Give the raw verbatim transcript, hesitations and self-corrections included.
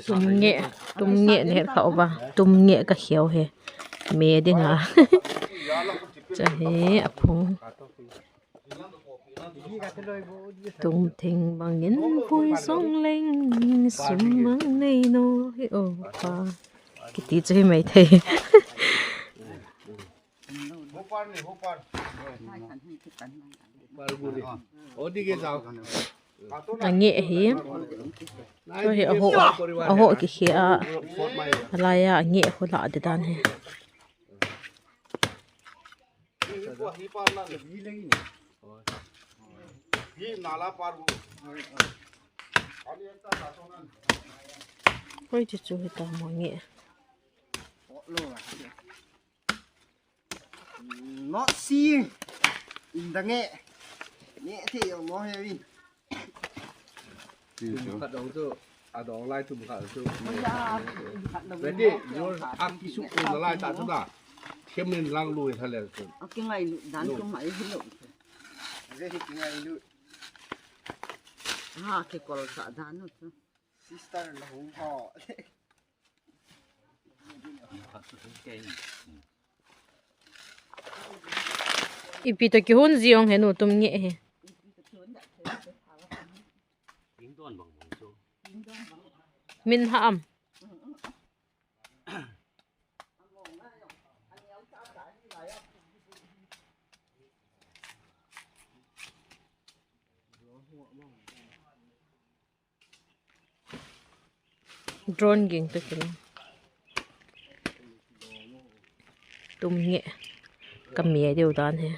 Tum nge, tum nge ne kha uva. Tum nge ka kheu he. Me dinga. Cha he a phung. Tum thing bangin pui song leng sum mang nei no hi o pa. Kiti chu hi mai thei. Ange hi. Chu hi aho, aho kikhia. Alaiya ange ho la de dan hi. Koi chu chu hi ta mo nge. Not seeing in the nge. Nge thei jong mo he wi. Tum khat dong chu, adong lai tum khat chu. Ready, your aki suk ko na lai ta chu da. Thiam nin lang lui tha le chu. Aki ngailu dan chu mai hi lo. Ve hi ki ngailu. Ha, kikol sa dan u chu. Sister la hung ho. Ipi to kihon ji ong he nu tum nge he. Min ha am. Drone ging to kilo. Tum nge. Ka me deu dan he.